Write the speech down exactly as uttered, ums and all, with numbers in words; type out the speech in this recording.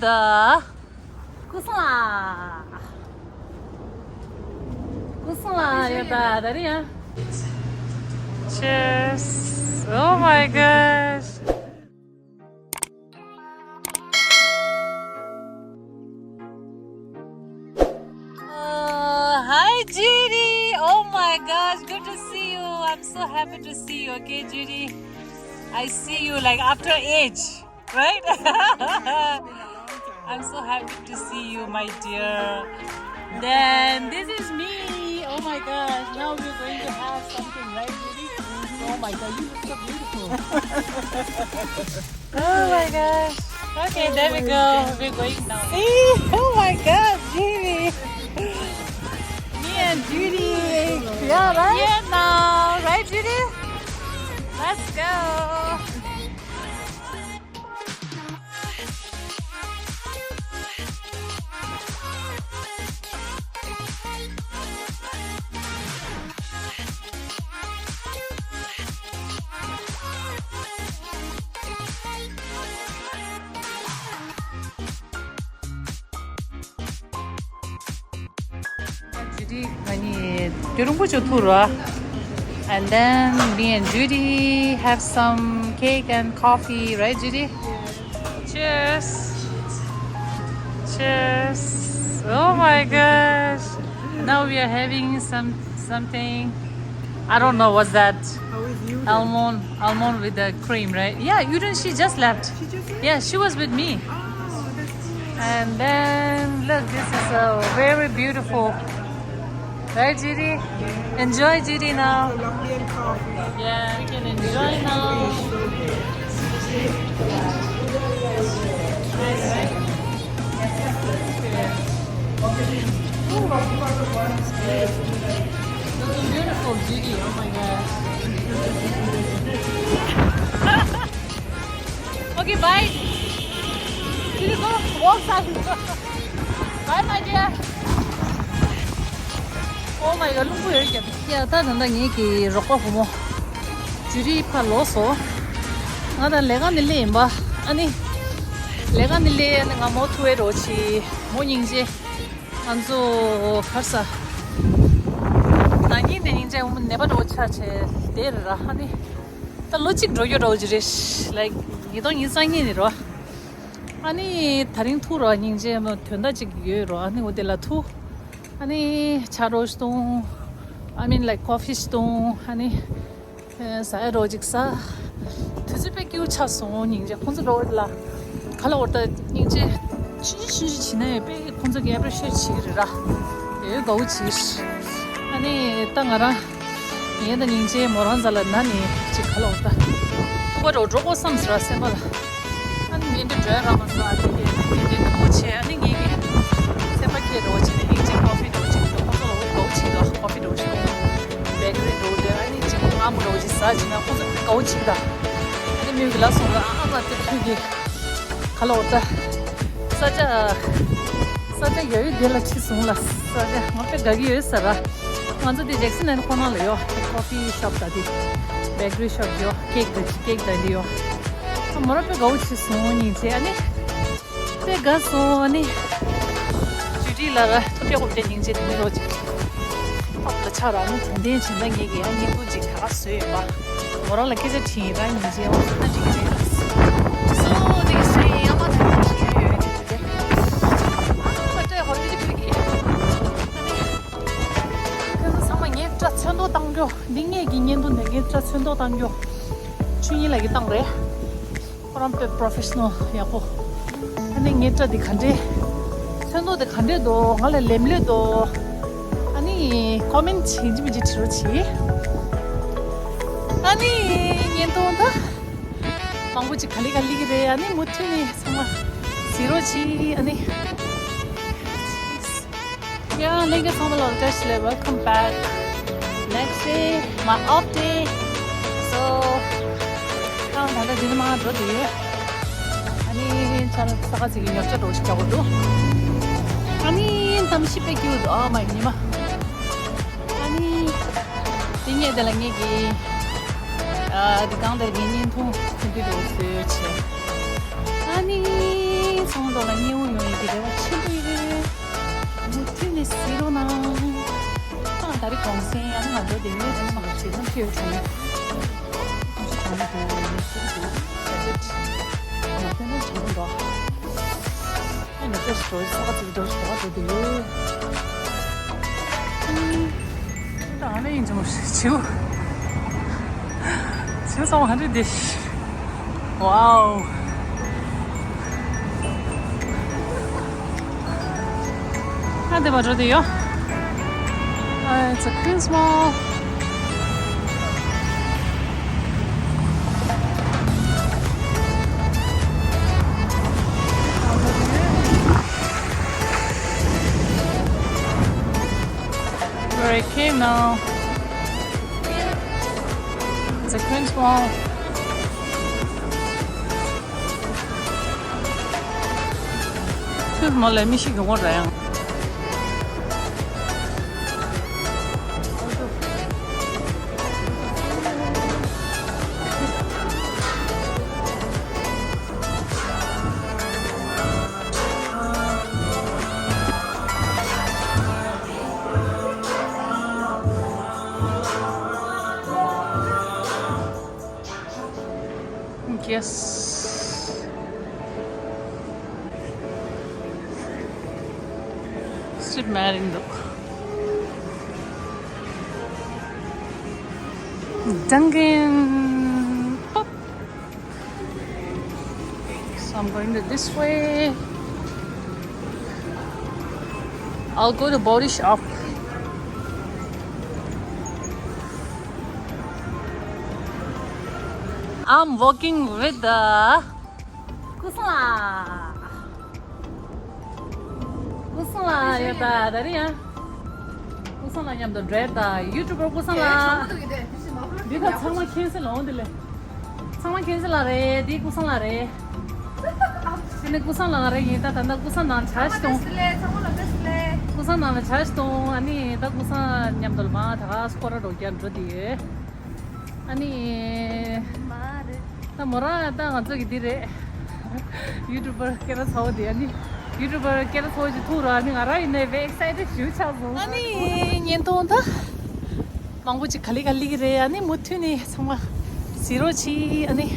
ད། ཀུ་སུང་ལ། ཀུ་སུང་ལ་ཡོད་ད་ད་རེད་ཡ། Cheers. Oh my gosh. Uh, hi, Judy. Oh my gosh, good to see you. I'm so happy to see you. Okay, Judy, I see you like after age, right? I'm so happy to see you, my dear. Then this is me. Oh my gosh, now we're going to have something, right, Judy? Oh my god, you look so beautiful. Oh my gosh. Okay, there we go. We're going now. See? Oh my god, Judy. Me and Judy. Yeah, right? Yeah, now. Right, Judy? Let's go. Judy, ང་གཉིས་རྒྱུན་རིང་པོ་ཅིག་ཐུག་ར། And then me and Judy have some cake and coffee, right, Judy? Cheers. Cheers. Oh my gosh. Now we are having some something. I don't know what's that. How is you then? Almond, almond with the cream, right? Yeah, you didn't. She just left. She just left? Yeah, she was with me. Oh, that's nice. And then look, this is a very beautiful. Right, Judy? Enjoy, Judy, now. Colombian coffee. Yeah, we can enjoy now. Looking beautiful, Judy. Oh my god. Okay, bye. Judy, go walk side. Bye, my dear. Oh my god, རླུང་བུ་ཡོད་ཀྱང་། ཡ་ད་ད་ད་ངེད་ཀྱི་རོགས་པ་བུ་མོ། ཇུ་རི་ཕར་ལོག་སོང་། ང་ད་ལས་ཀ་ནས་སླེབས་ཡིན་པ། ཨ་ནི། ལས་ཀ་ནས་སླེབས་ཨ་ནི་ང་མོ་ཐུག་ཨེ་འགྲོ་ཆི། མོ་སྙིང་རྗེ། ང་ཚོ་གར་ས། ན་ནིང་ནས་སྙིང་རྗེ་འོ་མོ་ནད་པ་འགྲོ་ཆ་ཆེ་དེ་རེད་ར། ཨ་ནི། ད་ལོ་གཅིག་འགྲོ་རྒྱུ་འདྲ་བོ་ཅིག་རེད། ལའིག་ཉིས་སྟོང་ཉི་ཤུ་རྩ་གཉིས་ནས་རོ། ཨ་ནི་དེ་རིང་ཐུག་རོ། སྙིང་རྗེ་མོ་དོན་དག་ཅིག་ཡོད་རོ། ཨ་ནི་འོ་དེ་ལ་ཐུག་ཨ་ནི་ཇ་རོ་ཞིག་བཏུང་། I mean like coffee ཞིག་བཏུང་། ཨ་ནི་ཟ་ཡ་རོ་ཅིག་ཟ། དུས་ཚོད་དཔེ་སྐྱིད་པོ་ཆགས་སོང་། སྙིང་རྗེ་ཁོང་ཚོ་འགྲོ་ལ་ག་ལ་འོར་ད་སྙིང་རྗེ་ཆུང་ཆུང་ཆུང་ཆུང་བྱེད་ན་ཡང་དཔེ་ཁོང་ཚོ་གི་ཨེ་པི་རི་ཤི་ཡེ་ཊི་བྱེད་ཀྱི་རེད་ར། ཡོད་དགའ་བོ་བྱེད། ཨ་ནི་ད་ང་རང་ངས་ད་སྙིང་རྗེ་མོ་རང་རྩ་ལ་ན་ནི་ཅིག་ག་ལ་འོ་ད་ཐུག་པ་འགྲོ་འགྲོ་དགོས་བསམ་ཟེར་བ་སེམས་པ་ལ། ཨ་ནི་ངས་འདི་འགྲོ་ཡ་རག་མ་སོང་། ཨ་ནི་ངས་འདི་འདི་ཐུག་བྱས། ཨ་ནི་ངས་ཀྱི་སེམས་པ་ཁྱེད་འགྲོ་བྱས་ནས་སྙིང་རྗེ་ཀོ་ཕི་འགྲོ་བྱས་ནས་ཁོང་ཚོ་ལ་འོ་དགའ་བོ་བྱེད་དོ། ཀོ་ཕི་འགྲོ་བྱས་ནས་བེ་ཀ་རི་འགྲོ་དེ་ཨ་ནི་ཅིག་ཨ་མོ་འགྲོ་བྱས་ཟ་བྱས་ན་ཁོང་ཚོ་དགའ་བོ་བྱེད་ད། ཨ་ནི་མོས་ཀྱི་ལ་སོང་ལ་ཨ་ཨ་མ་དེ་ཁྱོད་ཀྱི་ག་ལ་འོ་ད། ས་ཆ་ས་ཆ་ཡོད་ཡོད་དེ་ལ་ཁྲིད་སོང་ལ། ས་ཆ་ང་དཔེ་དགའ་གི་ཡོད་ས་ར། ང་ཚོ་དེ་ཇེག་སན་ཨན་ཁོ་ན་ལ་ཡོད། ཀོ་ཕི་ཤོབ་ད་དེ་བེ་ཀ་རི་ཤོབ་ཡོད། ཀེག་དེ་ཀེག་ད་དེ་ཡོད། ཨ་མོ་ར་དཔེ་དགའ་བོ་བྱས་སོང་། སྙིང་རྗེ། ཨ་ནི་དཔེ་དགའ་སོང་། ཨ་ནི་ཇུ་ཌི་ལ་ར་ཐུག་རྒྱག་གོ་དེ་སྙིང་རྗེ་དེ་ནི་རོ་ཅིག་ཨ་ལ་ཆ་ར། ཨ་ནི་དོན་ལྡན་བྱེད་ན་ངེད་ཀྱི་ཡང་བརྙན་ཐུང་ཅིག་ག་ག་བཟོས་ཡོད་པ། མོ་རང་ལ་སྐད་ཆ་དྲིས་ཡིན་ར། སྙིང་རྗེ་འོ་ཟེར་ན་འགྲིག་གི་རེད། སོ་འགྲིག་གི་སོ་ཡིན། ཨ་མ་ད་ནི་ཁྱོད་ཡོད་ནི་དེ། ཨ་ད་སྤྲད་ཧོར་གྱི་ཕུད་ཀྱི། ཨ་ནི་ཁྱོད་ཚོ་ཚང་མ་ངའི་སྐྲ་ཚོན་མདོག་བཏང་རྒྱུ། འདི་ངེད་ཀྱི་བརྙན་ཐུང་འདི་ངའི་སྐྲ་ཚོན་མདོག་བཏང་རྒྱུ། ཆོས་ཉིད་ལགས་ཀྱིས་བཏང་རེད། ཁོ་རང་དཔེ་པོ་རོ་ཕེ་ཤ་ནལ་ཡག་པོ། ཨ་ནི་ངའི་སྐྲ་འདི་ག་འདྲས། ཚོན་མདོག་འདི་ག་འདྲས་འདུག་ང་ལ་ལེམ་ལེ་འདུག་ཨ་ནི་ཀོ་མེན་ཊི་བྱེད་ཀྱི་མི་ཅིག་བྲིས་རོགས་གྱིས། ཨ་ནི་བརྙན་ཐུང་ད་མང་པོ་ཅིག་ག་ལེ་ག་ལེ་གི་རེད། ཨ་ནི་མུ་མཐུད་ནས་ཚང་མ་གཟིགས་རོགས་གྱིས། ཨ་ནི། Yeah, ladies and gentlemen, welcome back. Next day, my off day. So, ད་ད་ལྟ་འདི་ནས་མར་འགྲོ་དུས། ཨ་ནི་ཅ་ལག་ས་ཁ་ཅིག་གི་ཉོ་ཆ་འགྲོ་ཞིག་རྒྱག་དགོས་འདུག་ཨ་ནི་གཏམ་ཤི་པའི་སྐྱིད་འདུག་ཨ་མ་ཉི་མ། ཨ་ནི་དེ་ངས་དེ་ལ་ངེད་ཀྱི་ཨ་དེ་གང་དེར་ངའི་བརྙན་ཐུང་ཚུན་དུ་འགྲོ་བཟོས་བྱས། ཨ་ནི་ ཚོང་ལོ་ལ་མཉེས་པོ་ཡོང་ཡི་གི་རེ་བ་ཆེན་པོ་ཡོད། མུ་མཐུད་ནས་གཟིགས་རོགས་གནང་། ཨ་ད་རེས་གུང་སེང་ཡང་ང་འགྲོ་དེ་ཡོད་རེད། མ་ཞེ་ན་ཁྱོད་གྲོང་ཁྱོད་གྲོང་དུ་ཡོད་ཤུགས་འདུག་ཟེར་ཏེ། མ་ཐོན་ན་གྲོང་དུ་འགྲོ། ཨ་ནི་ཅེས་འགྲོ་ས་ག་ཚོད་འགྲོ་ཞོག་འགྲོ་དེ་ཡོད། ཨ་ནི། ད་ཨ་ནི་ཡིན་གྱི་མ་རེད། བྱིའུ། བྱིའུ་ཚང་མ་ཧ་འདྲེ་བསྡད་ཤག་ཝའོ། ཨ་དེ་མ་འགྲོ་དེ་ཡོད། ཨ། It's a Queen's Mall. Where I came now. It's a Queen's Mall. Queen's Mall ལ་མི་ཞིག་ཡོང་གི་རེད་ཡང་། Yes. Strip mat འདུག Dunkin' Pop. So I'm going to this way. I'll go to Body Shop. I'm walking with the ཀུན་བཟང་ལགས། ཀུན་བཟང་ལགས་ཡོད་ད། ད་རེས་ཡང་ཀུན་བཟང་ལགས་མཉམ་དུ་འགྲོ་ཡ་ད། ཡུ་ཊུབ་པར་ཀུན་བཟང་ལགས། འདི་ག་ཚང་མ་མཁྱེན་གསལ་ལགས་འོང་དེ་ལས། ཚང་མ་མཁྱེན་གསལ་ལགས་རེད། འདི་ཀུན་བཟང་ལགས་རེད། དེ་ནས་ཀུན་བཟང་ལགས་རེད་ཡིན་ད། ད་ལྟ་ཀུན་བཟང་ནང་ཇ་ཞིག་བཏུང་། ཀུན་བཟང་ནང་ལ་ཇ་ཞིག་བཏུང་། ཨ་ནི་ད་ཀུན་བཟང་མཉམ་དུ་ལ་མ་ད་ག་སྐོར་ར་འགྲོ་རྒྱུ་འགྲོ་དེ་ཡོད། ཨ་ནི། མ་རེད། ད་མོ་རང་ད་ང་ཚོ་གི་འདི་རེད། ཡུ་ཊུབ་པར་སྐད་གྲགས་ཚ་བོ་དེ། ཨ་ནི་ཡུ་ཊུབ་པར་སྐད་གྲགས་ཚ་བོ་ཅིག་ཐུག་ར། ཨ་ནི་ང་རང་ཡིན་ནའི་very excited ཞེ་པོ་ཆགས་སོང་། ཨ་ནི་བརྙན་ཐུང་ད་མང་པོ་ཅིག་ག་ལེ་ག་ལེ་གི་རེད། ཨ་ནི་མུ་མཐུད་ནས་ཚང་མ་གཟིགས་རོགས་གྱིས། ཨ་ནི་